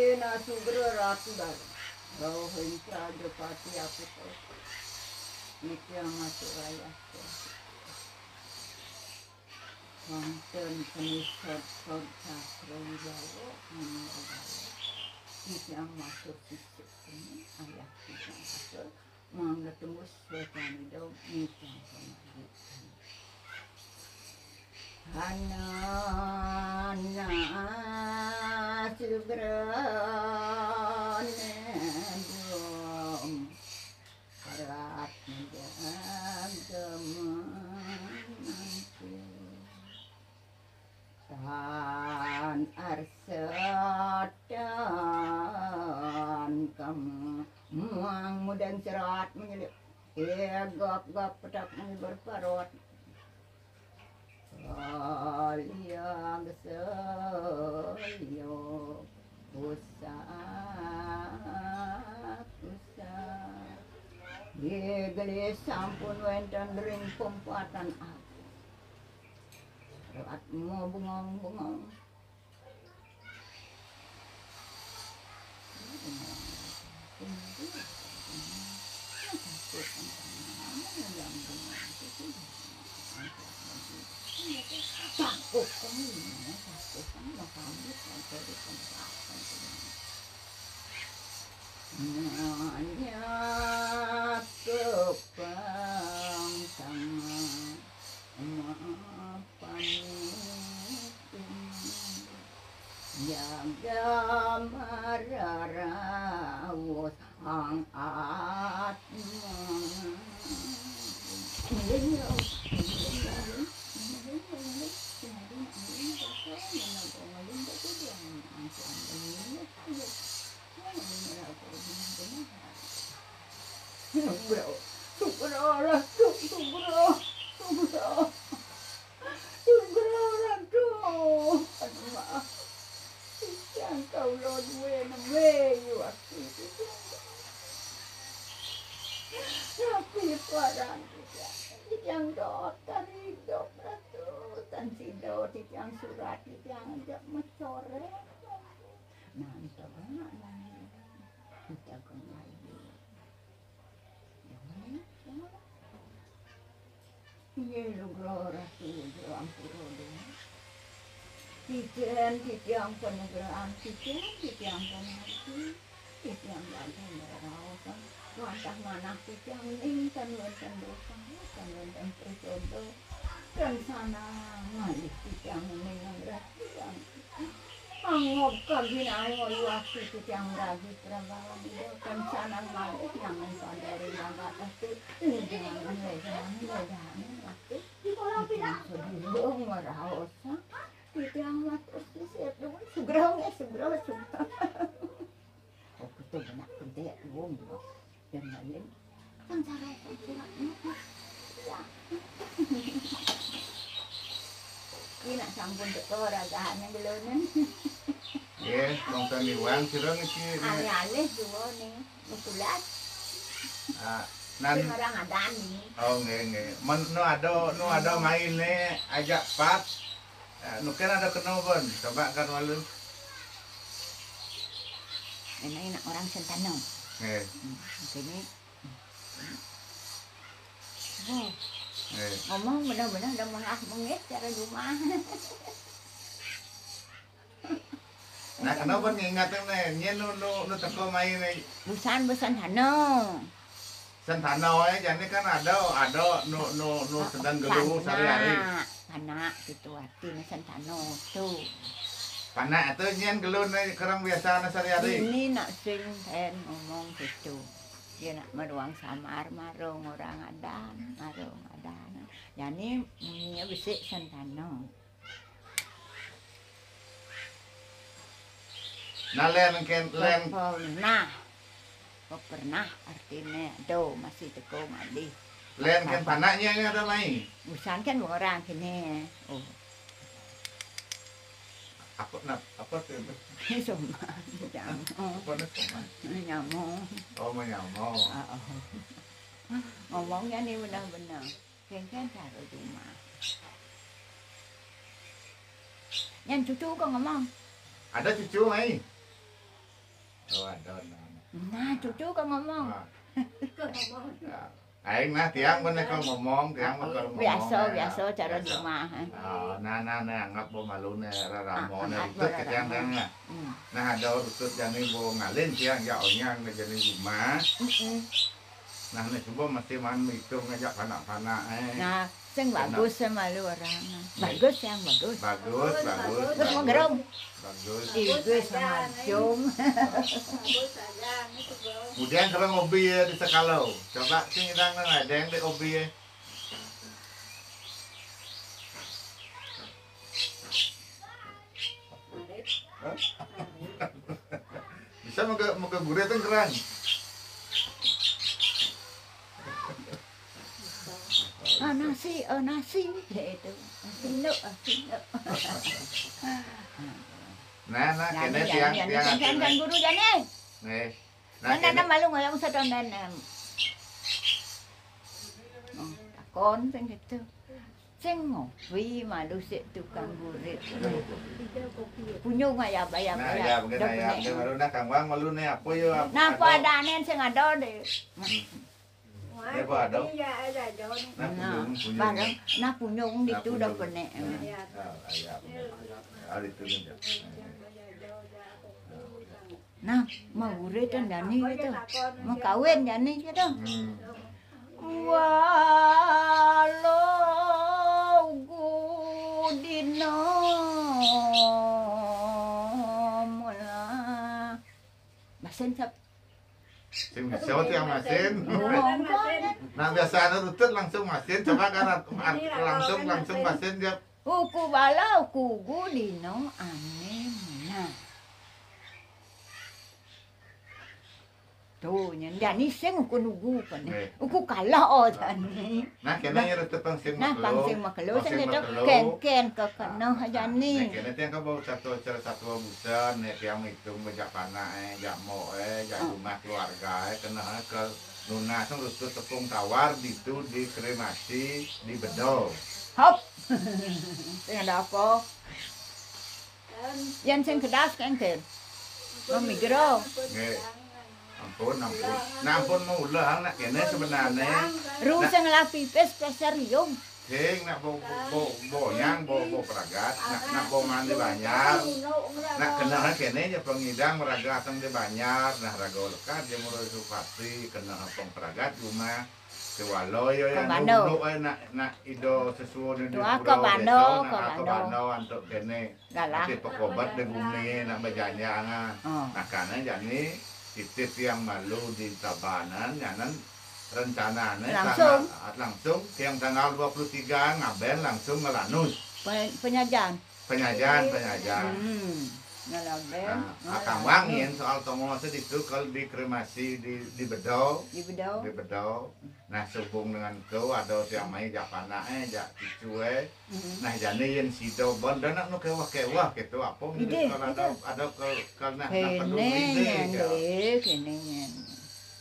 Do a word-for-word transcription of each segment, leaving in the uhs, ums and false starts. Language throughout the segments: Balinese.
Ena sugra ratu dalu. Rauh ing Prajapati aputa. Nitya matur ayah. Wonten penisod-sod sastra wibawa, manunggal dalu. Titiang matur sisip punika, ayah titiang matur, mangda tembus swetanida nitya pamargi. Hanana sugra nendum. Rat menjaga menanti. Tan arsa tan kamu. Muang mudan serat menyelip. Tegak-gak petak berparot. Kaliang selyo pusat-pusat. Gelis sampun wénten ring pempatan agung. Rat bengong-bengong. Nanya kepang sama mapan. Jaga mararawuh ang atma. Sugra, sugra, ratu, sugra, sugra. Sugra, ratu. Aduh, maaf. Titiang kawula duwé nembé yuakti titiang. Napi paran titiang? Titiang dot kari idup, ratu. Tan sida titiang surat, titiang ajak macorét. Nantang anak nanging. Kita kembali. Inggih, lugra ratu, lugra ampura dosa. Titiang, titiang panugrahan, titiang, titiang pamargi, titiang ganteng maraosan. Wantah manah titiang ning tan wénten dosa, tan wénten prasada. Tan sanang malih titiang ning ngrah titiang. Angob kabinawa yuakti titiang ragi prabawan Ida, tan sanang malih nyangan pada ring rangkat ati. Ledangan, ledangan, ledangan, waktu titiang sedulur maraosan. Titiang matur sisip, sugra, sugra, sugra. Oku tuh benak gede, wong. Yang lain kan cara pangkiran. Ya. Ini nak sampun teka ragané gelonen. Nggih, wong tani wang sira niki. Alih-alih dua nih, mukulat. Ah, nan sing orang ada nih. Oh, nggih, nggih. Men nu ada, nu ada main nih, ajak pat. Ah, nu kan ada kena pun, coba kan walu. Enak-enak orang Sentano. Nggih. Hmm, kene. Oh. Eh. Ngomong bener-bener udah mengah mengeh cara rumah. Nah, kenapa ngingat nih? Nyén nu, nu, nu teko main nih. Busan, busan Sentano. Sentano aja, jane kan ada, ada nu, nu, nu sedang gelu sehari-hari. Panak gitu artinya Sentano tuh. Panak itu nyén gelu nih kerang biasa sehari-hari. Ini nak sing hen ngomong gitu. Dia nak maruang samar, marung orang adan, marung adan. Jani munyinya besik Sentano. Nah, lén kén, lén. Pepernah. Pepernah artinya, do masih teko malih. Lén kén panaknya ada mai. Busan kan orang kene. Oh. Apa nak apa tuh? Sama. Nyamo. Apa nak sama? Nyamo. Oh, menyamo. Heeh. Ngomongnya nih benar-benar. Kengken taruh di rumah. Yang cucu kok ngomong. Ada cucu mai. Nah, cucu kok ngomong. Nah. Aing nah tiang bener kok ngomong, tiang mah kalau ngomong. Biasa, nah, biasa cara di rumah, eh. Oh, nah, nah, nah, anggap bo malu nih, raramoné, ah, rutut ke tiang, tiang, nah. Hmm. Nah, ada rutut jani bo ngalin tiang, ya onyang nih jani rumah. Mm-mm. Nah, nih coba masih man hitung aja panak-panak, eh. Nah, sing bagus sama lu orang. Bagus yang bagus. Bagus, bagus. Terus mau gerung. Bagus. Igus sama jom. Kemudian kalau ngopi ya di sekalo. Coba sing idang nang ada yang di obi ya. Hah? Bisa maka maka gurih tenggeran. Ah, nasi, oh, nasi, ya itu. Nasi induk, nasi induk. Nah, nah, nah, kene tiang, tiang, tiang, tiang, tiang guru jane. Nih. Nah, nah, kene. Nah, malu ngoyong sadondan. Oh, takon sing gitu. Sing ngopi malu sik tukang gurit. Punyung ayam, ayam, nah, ayam. Ya, mungkin ayam. Dia baru nah kangwang malu nih apa yo? Nah, apa ada anen sing ada deh. Hmm. Ya, apa ada? Nah, punyung, punyung. Nah, punyung itu udah penek. Nah, ayam. Ada itu nih. Nah, mau urip kan jani gitu. Mau kawin jani gitu. Hmm. Walau gudino mula. Masin sap. Sing bisa tiang masin. Oh, nah, biasa anu rutut langsung masin, coba kan langsung, langsung masin dia. Uku bala, uku gudino ane mula. Tuh, nyen jani sing uku nugu kan. Nggih. Uku kalah oh jani. Nah, kena nah, nyerut tepang sing nah, makelo. Pang sing makelo, pang sing sing itu makelo. Ken-ken ke kena nah, jani. Nah, kena tiang ke bau satu acara satu busan, nek tiang hitung bejak panak, eh, jak mok, eh, jak oh. Rumah keluarga, eh, kena ke nunas rutut tepung tawar, ditu dikremasi, dibedol. Hop. Sing ada apa? Yan sing kedas kan, Ken? Mami gero. Nggih. Ampun, ampun. Nah, ampun mau ulah nak kene sebenarnya. Ru sing lah pipis peserium. Sing nak bo bo bo yang bo bo peragat, nak nak bo mandi banjar. Nak kena kene nya pengidang meragat teng di banjar, nah raga lekat dia mulai supati kena peng peragat rumah. Kewalo yo yang dulu eh nak nak ido sesuai di pura. Kebando, kebando antuk kene. Galah. Ati pekobat di bumi nak bejanjangan. Oh. Nah, karena jani titip yang malu di Tabanan, nyanan rencananya langsung. Tanggal, langsung yang tanggal dua puluh tiga ngaben langsung ngelanus. Pe-, penyajian. Penyajian, penyajian. Hmm. Ngelaben. Nah, nah, akang wangi soal tongosnya itu kalau dikremasi di di bedol. Di bedol. Di bedol. Nah, sehubung dengan tu ada si amai jak panak eh, jak cucu eh. Hmm. Nah, jani yen sida bon dan nak nu kewah-kewah gitu apa gitu kalau ada ada ke karena nak peduli ini ya. Kene nyen.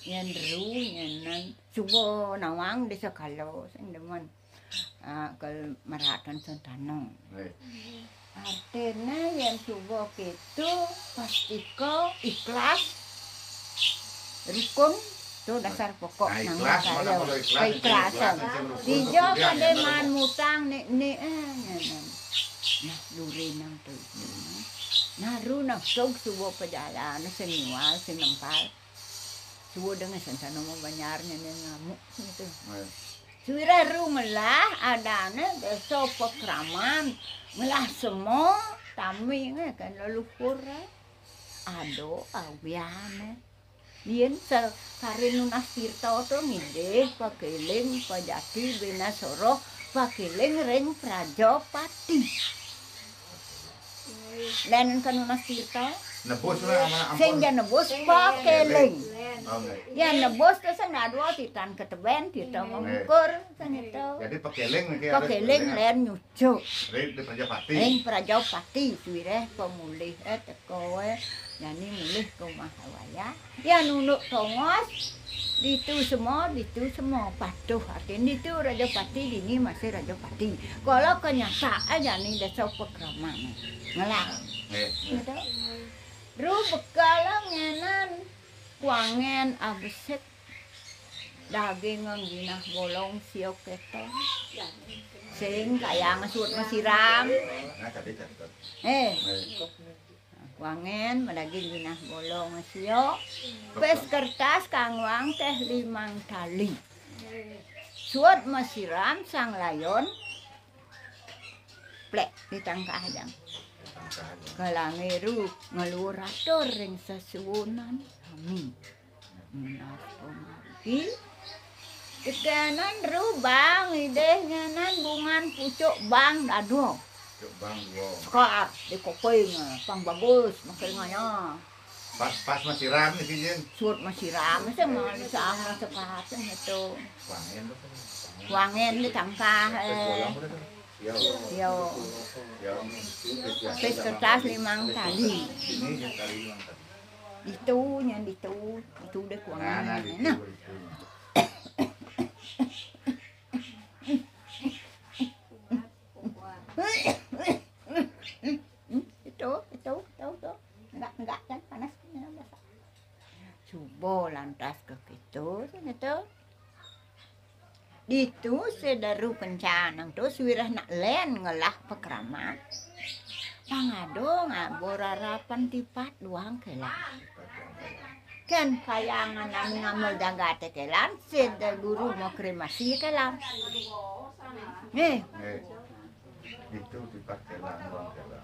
Yen ru nyen nan subo nawang di sekalo sing demen. Ah, kal meratan sentano. Nggih. Artine yen subo gitu pastika ikhlas rukun. Tuh dasar pokok. Nah, nang ikhlas, mana kalau ikhlas, keikhlasan. Ikhlas, sing rukun. Ijo kemudian kade yang man mutang nek nek eh ngene. Nah, luri nang tu. Nah, ru nang sug subo pejalan sing niwal sing nempal. Subo dengan sentano mau banyar ngene ngamuk gitu. Nggih. Suwireh ru melah adane desa Pekraman, melah semo tami nge kan leluhur. Ado awiane. Yen sekare nunas tirta to ngidih pakeling pajati binasara pakeling ring Prajapati. Len kan nunas tirta. Nebus lah ampun. Sing ja nebus pakeling. Oh, nggih. Ya nebus to sing adua titan keteben tirta mengukur sing itu. Jadi pakeling niki harus pakeling len nyucuk. Ring di Prajapati. Ring Prajapati suwireh pemulih eh teko eh. Jani mulih ke rumah wayah. Ya nunduk tongos ditu semua, ditu semua patuh artinya ditu Rajapati dini masih Rajapati. Kalau kenyataan jani desa Pekraman. Ngelah. Nggih, nggih. Gitu. Ru bekel ngenan kuangen abesik daging ngenah bolong sio ketong. Sing kayang suud masiram. Eh, kuangen madaging ngenah bolong sio. Pes kertas kangguang teh limang tali. Suud masiram sang layon. Plek di tangkah jang. Galange ru ngeluur atur ring sesuunan sami. Menas pamargi. Tekenan ru bang idih ngenan bungan pucuk bang dado. Pucuk bang dua. Sekar di kuping pang bagus makin ngaya. Pas, pas masiram niki, Jin. Suud masiram, sing mali sama sekar itu. Kuangen di tangkah, eh. Yo. Yo. Pes kertas limang tali. Ini yang tali limang tali. Ditu, nyan ditu. Ditu deh kuangan. Nah, nah, ditu, nah. Ditu. Hmm, itu, itu, itu, itu. Enggak, enggak, kan panas. Suba lantas ka kéto, kéto. Ditu sida ru kencan, to sawireh nak lén ngelah pakraman. Pang ada ngaba rarapan tipat duang kélan. Kén kayangan ngamel jagaté kélan, sida guru mau kremasi kélan. Nggih. Nggih. Itu tipat kélan, kélan.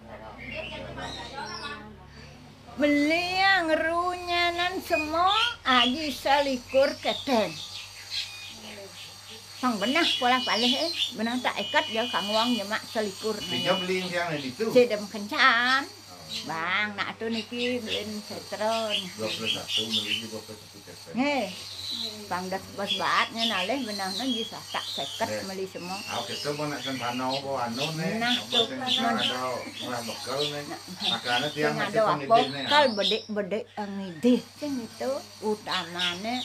Meli ngerunyanan semua aji selikur ketén. Pang benah polah palih, eh, benah tak ikat ja kangguang nyemak selikur. Tiga beli yang di situ. Sedem kencan. Oh. Bang, nak tu niki belin setron. Dua puluh satu, beli di dua puluh satu. Nggih. Pang das bos baat nyan alih benehna nggih satak seket meli semua. Ah, kita mau nak sentana apa anu nih? Nah, apa tu sing kan ada murah bekel nih? Nah, makanya tiang sing masih ada pengidih nih. Bekel bedik-bedik ngidih sing itu utamane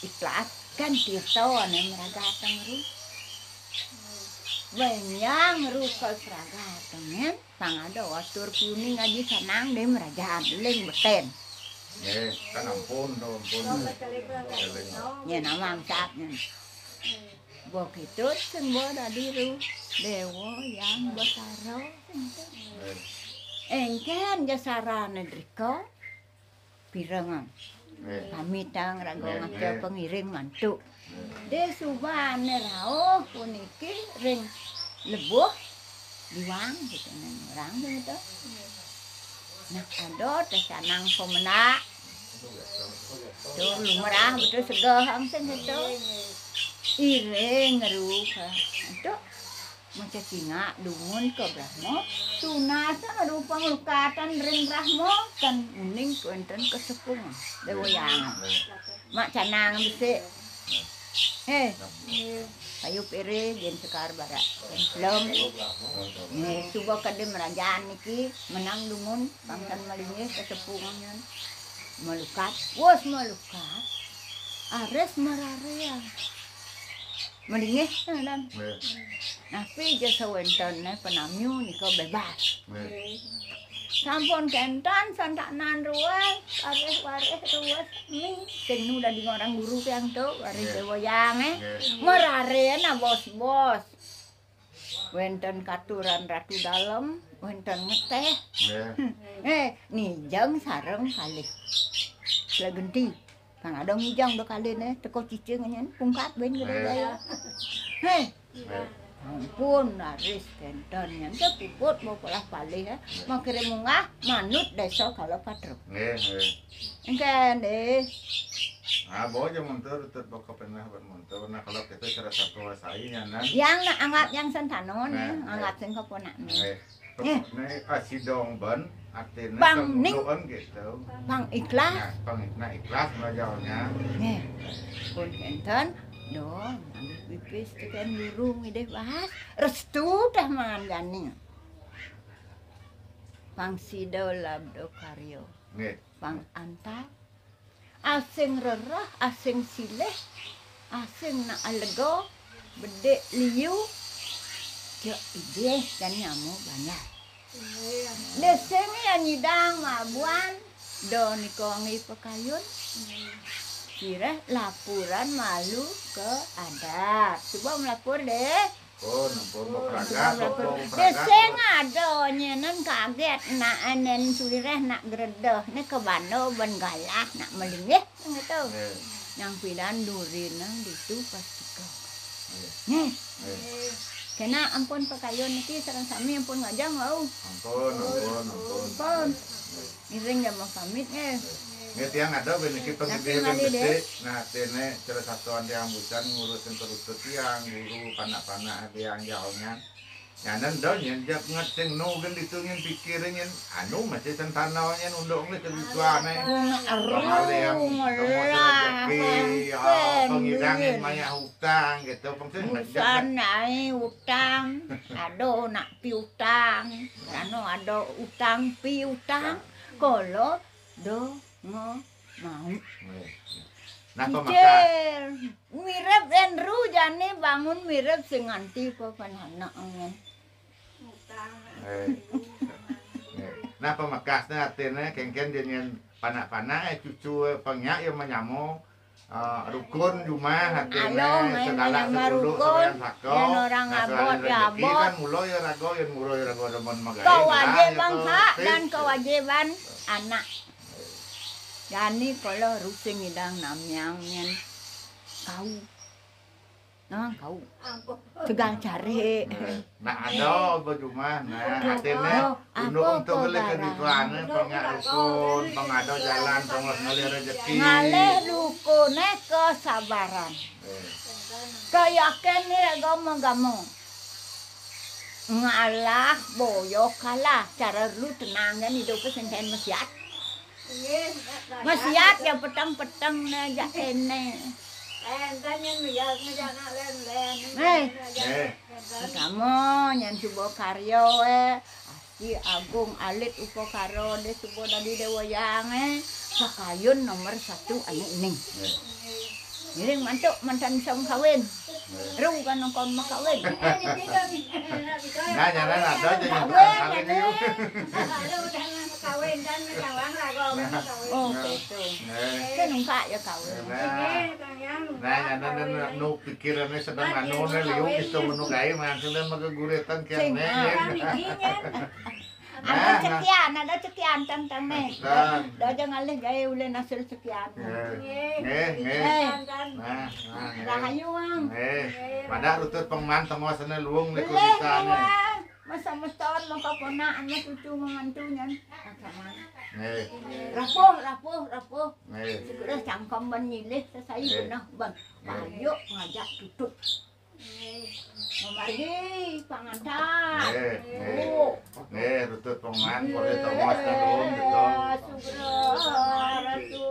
ikhlas kan tirta ane meragateng ru. Wenyang ru kal pragateng nyen. Pang ada watur piuning aji sanang deh merajaan ling beten. Nggih, kan ampun to, ampun. Eling. Nyen amang sap nyen. Bok itu sing bo dadi ru. Dewa Yang Betara sing to. Nggih. Engken ja sarane drika. Pirengang. Nggih. Pamitang raga ngaca pangiring mantuk. Nggih. Deh subane rauh puniki ring lebuh diwang gitu nang orang gitu. Nah, ada teh sanang pemenak. Tur lumrah betul segahang sing gitu. Iring ngeru ka. Itu macacingak dumun ka Brahma, tunasa ngarupang lukatan ring Brahma, kan uning wenten kasepung. Dewa Yang. Mak canang besik. Heh. Kayu pire jen sekar barak. Lem. Nih, suba kadem rajan niki menang dumun, pangkan malinggih kasepung nyan. Malukat, wus malukat. Ares mararea. Malinggih, nah, Dan. Nggih. Napi ja sawénténé panamiu nika bébas. Nggih. Sampun kénten santanan ruwet, warih-warih ruwet mi. Sing nu dadi ngorang guru tiang tu, warih Nggih. Déwa Yang, eh. Nggih. Mararé na bos-bos. Wénten katuran Ratu Dalem, wénten ngeteh. Nggih. Eh, nijeng sareng kalih. Kala genti. Kang ada ngijang do kaliné, teka cicing nyen, pungkat bén gedé Nggih. Daya. Heh. Nggih. Ampun, laris kénten nyen. Teu puput mau polah palih, eh. Mangkiré munggah, manut désa kala patru. Nggih, nggih. Engkén, eh. Ah, bawa aja muntur, tut baka penah buat muntur. Nah, kalau kita cara satu wasai nyanan. Yang nak anggap yang sentanon, Nah, ya. Anggap nggih. Sing keponak. Nggih. Nggih. Pokokné, ah, sidong ben, artiné Bang Ning. Kemuduan gitu. Bang ikhlas. Nah, pang, nah, ikhlas belajarnya. Nggih. Pun kénten, dong, ambil pipis tekén guru ngidih bahas, restu teh mangan jani. Pang sida labda karya. Nggih. Pang antar. Asing rereh, asing silih, asing nak alega, bedik liu, jek idih dan nyamu banjar. Desing ya nyidang mabuan, Do nika nggih pakayun. Sirah laporan malu ke adat. Cuba melapor deh. Oh, nempun beperangkat, nempun beperangkat. Sing ada nyenan kaget nak enen sirah nak geredah. Ni ke bando ban galah nak melinggih gitu. Nggih. Yang pidan durin nang ditu pas tika. Nggih. Nggih. Nggih. Kena ampun pakayun niki sareng sami ampun ngajeng wau. Ampun, ampun, ampun. Ampun. Nggih. Ngiring ya mau pamit nggih. Nggih, tiang ada ben niki. Tapi pengidih ben malih deh. Besik. Nah, tene cara satuan tiang bucan ngurusin kerutut tiang, guru, panak-panak tiang jaongan. Nyanan do nyen jak nget sing nu gen ditu nyen pikir nyen anu masih sentana nyen unduk nggih kebutuhane. Aku nak aru. Pamalian, ngelah, rezeki, ya, mangke pengidangin duit. Maya utang gitu. Pengsin ngejak. Busan ai utang. Aduh, nak piutang. Anu ada utang piutang. Kala do ngo mau. Nggih. Napa makas? Cicil. Mirip Andrew jani bangun mirip sing nganti papan anak ngen. Nggih. Nggih. Napa makasne artine kengken jenengan panak-panak eh cucu eh pengyak ya menyamo eh, rukun jumah artine. Alung, eh, segala menyamo segulu rukun, sampeyan sako. Yen orang nah, abot segala ya rezeki abot. Kan mulo ya rago, yen mulo ya rago demen magawe. Kewajiban hak dan kewajiban anak. Jani kala rusing idang namiang nyen kau. Nah, kau. Tegal cari. Nah, ada bejumah. Nah, atene oh, unduk apa untuk beli kebutuhane, pengak rukun, pengado jalan, pengos ngalih rezeki. Ngalih rukune kesabaran. Eh. Keyakin ni agama-agama. Ngalah, boyo kalah, cara lu tenang kan hidup sing ten mesiat. Mesiat ya peteng-peteng ne jak kene. Enten yang lihat ngejak nak len-len. Eh. Eh. Kamu nyen suba karyo eh. Ki Agung alit upakara de suba dadi dewa yang eh. Pakayun nomor satu ane ning. Eh. Ngiring mantuk mantan sang kawin. Ru kan kon makawin. Nah, nyanan ada aja yang tukang kawin itu. Kawin kan nyawang lah kok kawin. Oh, gitu. Nggih. Kan nungkak ya kawin. Nah. Nggih, Kang Yang. Nah, nyanan nu pikirane sedang anu ne liu iso menu gawe mangkene mega guretan kene. Sing, ah. Ada cekian, ada cekian tentang ne. Nah. Do aja ngalih gawe ulih hasil cekian. Nggih. Nggih, nggih. Eh. Nah, nah, nggih. Rahayu, Wang. Nggih. Pada rutut pengman tengosane luung niku disane. Masa meton maka ponak ame cucu mengantu nyen. Nggih. Rapuh, rapuh, rapuh. Nggih. Segera cangkem ben nyilih sesai genah ben. Nggih. Ayo ngajak tutut. Memargi pangantar. Nggih, nggih. Oh. Nggih, rutut pengman, boleh tongos kan, Om, gitu. Sugra, ratu.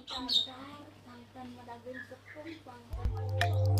Pangantar, pangantar madaging sepung, pangantar.